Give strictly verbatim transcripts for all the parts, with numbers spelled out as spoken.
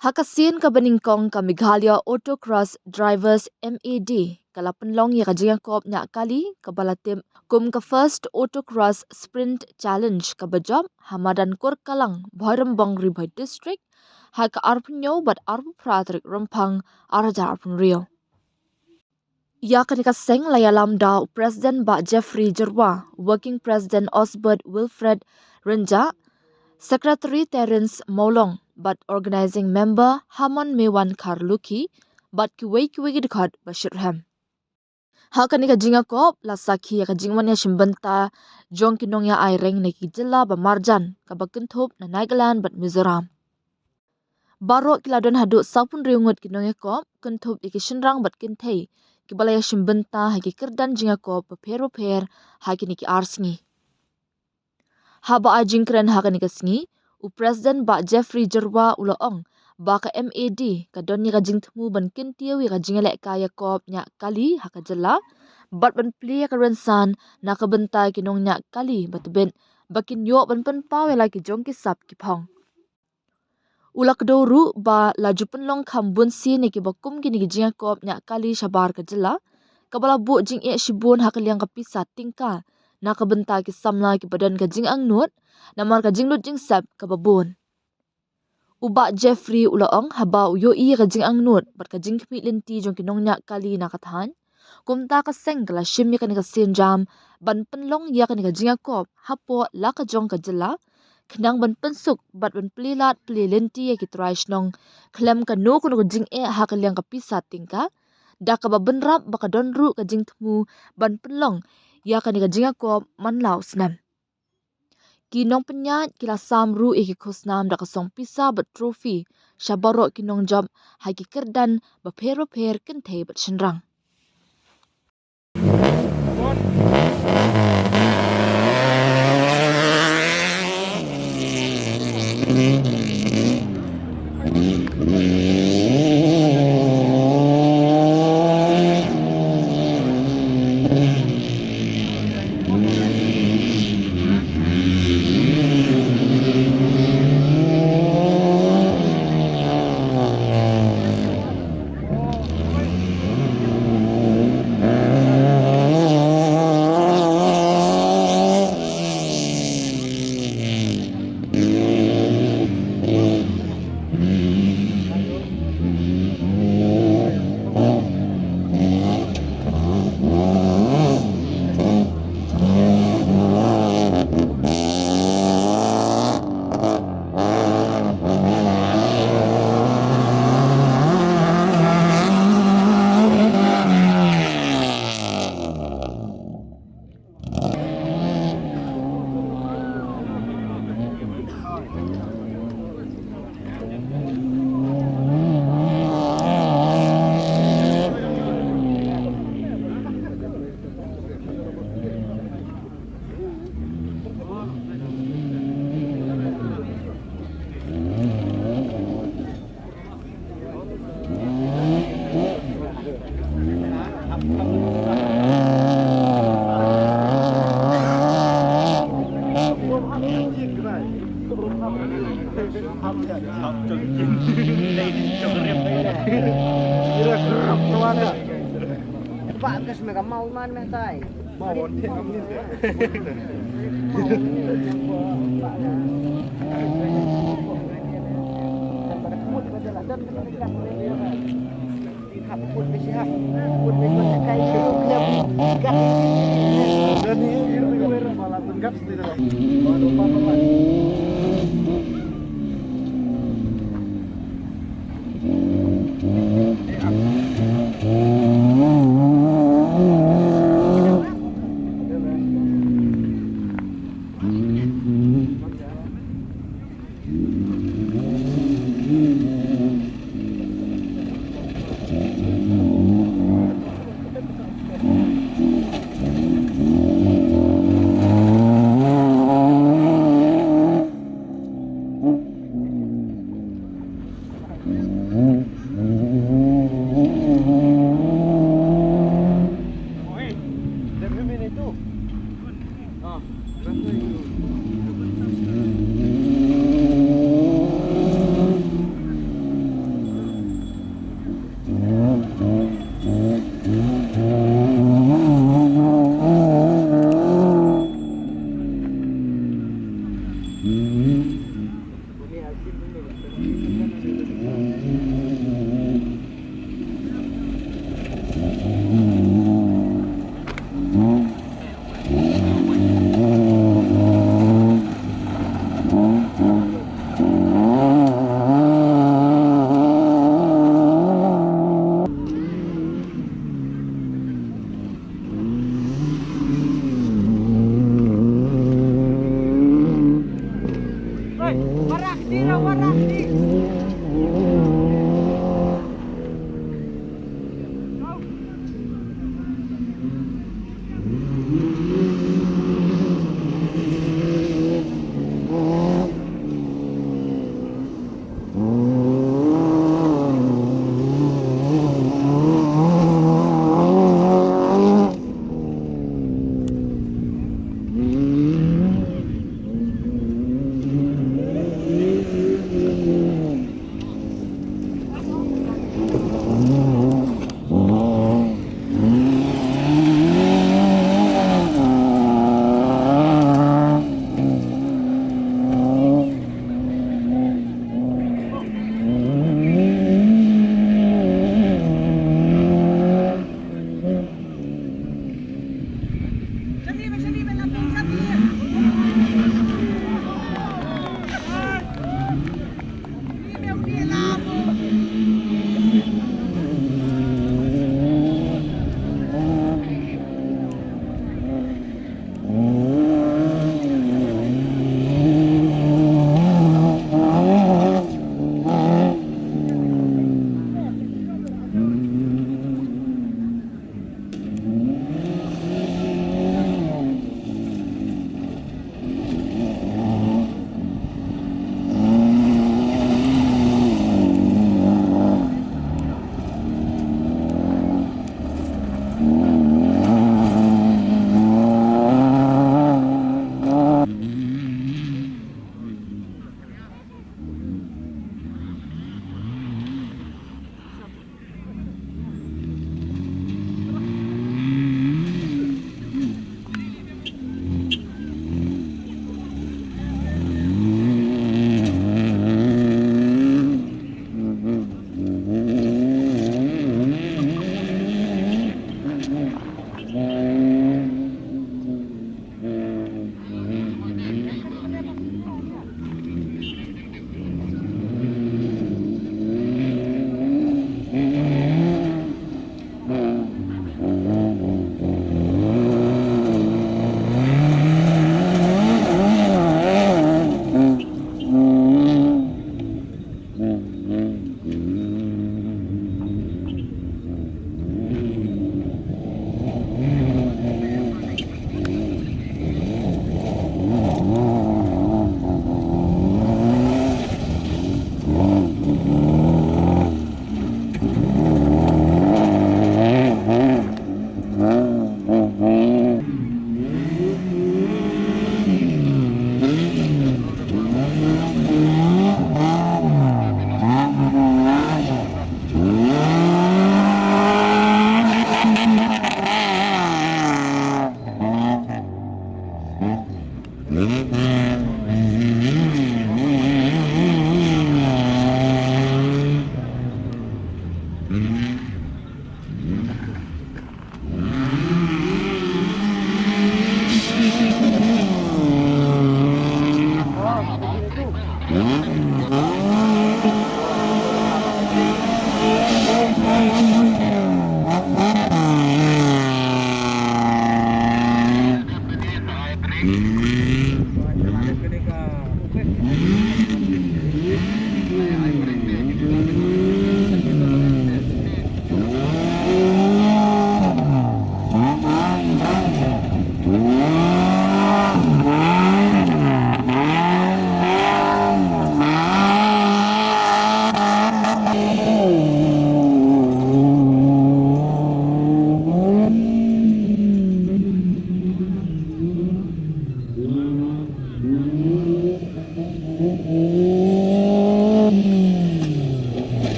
Ha ka sien kaba nyngkong, ka Meghalaya Autocross Drivers, M A D, ka la pynlong ïa ka jingïakop ñiah kali kaba la tip kum ka First Autocross Sprint Challenge kaba jop ha madan Kurkalang, Bhoirymbong, Ri Bhoi District, ha ka arphew hynñiew bad arphew phra tarik Rymphang, ar hajar arphew hynriew. Ïa kane ka seng la ïalam da u President Bah Jeffrey Jyrwa, Working President Osbert Wilfred Rynjah, Secretary Terence Mawlong, bad Organizing Member Hamon Mewan Kharlukhi, bad kiwei kiwei ki dkhot ba shitrhem. Ha kane ka jingïakop la sakhi ïa ka jingwan ïashim bynta jong ki nongïarai reng na ki jylla ba marjan, kaba kynthup na Nagaland bad Mizoram. Baroh ki la don haduh sawphew hynriew ngut ki nongïakop, kynthup ïa ki shynrang bad kynthei, kiba la ïashim bynta ha ki kyrdan jingïakop bapher bapher ha kine ki ar sngi. Haba ai jingkren ha kane ka sngi, u President Bah Jeffrey Jyrwa u la ong ba ka M A D ka don ïa ka jingthmu ban kyntiew ïa ka jingïalehkai ïakop ñiah kali ha ka jylla, bad ban plie ïa ka rynsan na ka bynta ki nongñiah kali ba tbit, ba kin ïoh ban pynpaw ïa la ki jong ki sap ki phong. U la kdew ruh ba la ju pynlong kham bun sien ïa kiba kum kine ki jingïakop ñiah kali shabar ka jylla, kaba la buh jingeh shibun ha ka liang ka pisa tyngka na ka bynta ki samla kiba don ka jingangnud namar ka jinglut jingsep kaba bun. U Bah Jeffrey u la ong haba u ïohi ïa ka jingangnud bad ka jingkhmih lynti jong ki nongñiah kali na ka thaiñ, kumta ka seng ka la shim ïa kane ka sienjam ban pynlong ïa kane ka jingïakop hapoh la ka jong ka jylla, khnang ban pynsuk bad ban plie lad plie lynti ïa ki trai shnong khlem kano kano ka jingeh ha ka liang ka pisa tyngka, da kaba bynrap ba ka don ruh ka jingthmu ban pynlong ïa kane ka jingïakop man la u snem. Ki nongpynïaid ki la sam ruh ïa ki khusnam da ka song pisa bad trophy sha baroh ki nongjop ha ki kyrdan bapher bapher, kynthei bad shynrang.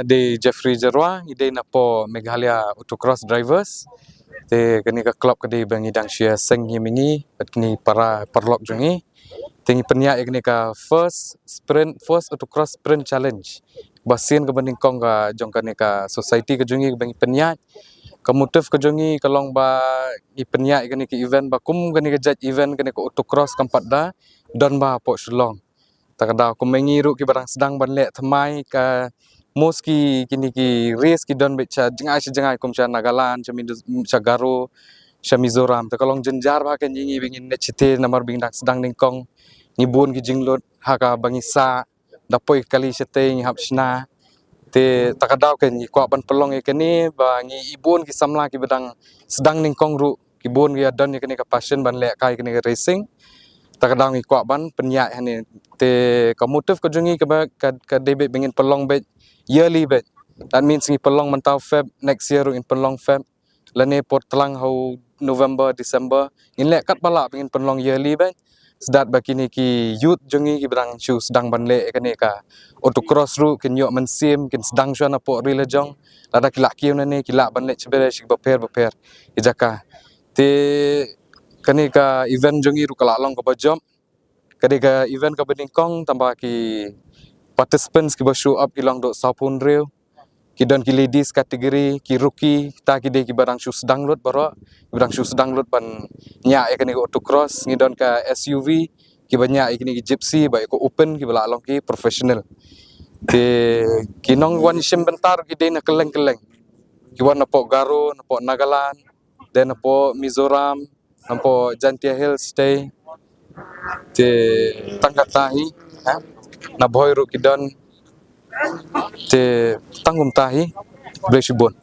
Dei Jeffrey Jarwa, i dei na pdeng Meghalaya Autocross Drivers. Te kane ka club ka dei ba ngi dang shu seng hi mynta, bad kine para paralok jong ngi. Te ngi pynïaid ïa kane ka first sprint, first Autocross Sprint Challenge. Ba sien kaba nyngkong ka jong kane ka society ka jong ngi kaba ngi pynïaid. Ka motive ka jong ngi ka long ba ngi pynïaid ïa kane ka event ba kum kane ka jait event kane ka Autocross kam pat da don ba hapoh Shillong. Ta ka daw kumba ngi ruh kiba dang sdang ban leh thymmai ka, most ki kine ki race ki don beit sha jngai sha jngai kum sha Nagaland, sha Mizo, sha Garo, sha Mizoram. Ta ka long jynjar ba ha kane ngi ba ngin leit shatei namar ba ngi dang sdang nyngkong. Ngi bun ki jinglut ha kaba ngi sah, da poi kali shatei ngi hap shna. Te ta ka daw ka ngi kwah ban pynlong ïa kane ba ngi i bun ki samla kiba dang sdang nyngkong ruh, ki bun ki ïa don ïa kane ka passion ban leh kai kane ka racing. Ta ka daw ngi kwah ban pynïaid hangne. Te ka motive ka jong ngi kaba ka, ka dei beit ba ngin pynlong beit yearly beit. That means ngi pynlong mynta Feb, next year ruh ngin pynlong Feb. Lane por tlang ha u November, December. Ngin leh katba lah ba ngin pynlong yearly beit. Sdang ba kine ki youth jong ngi kiba dang shu sdang ban leh kane ka autocross ruh kin ïoh mynsiem, kin sdang shuwa napoh ri la jong. Lada ki lah kiew nangne ki lah ban leh shibun shi bapher bapher ki jaka. Te kane ka event jong ngi ruh ka lah long kaba jop. Ka dei ka event kaba nyngkong tangba ki participants kiba show up ki long haduh sawphew hynriew. Ki don ki ladies category, ki rookie, kita ki dei kiba dang shu sdang lut baroh, kiba dang shu sdang lut ban ñiah ïa kane ka autocross. Ngi don ka S U V, kiba ñiah ïa kane ka Gypsy, bad ïa ka Open kiba lah long ki professional. Te ki nongwan shim bynta ruh ki dei na kylleng kylleng. Ki wan napoh Garo, napoh Nagaland, dei napoh Mizoram, napoh Jaintia Hills te, te tang kata hi, ha? Na Bhoi ruh ki don, te tang kumta hi, khublei shibun.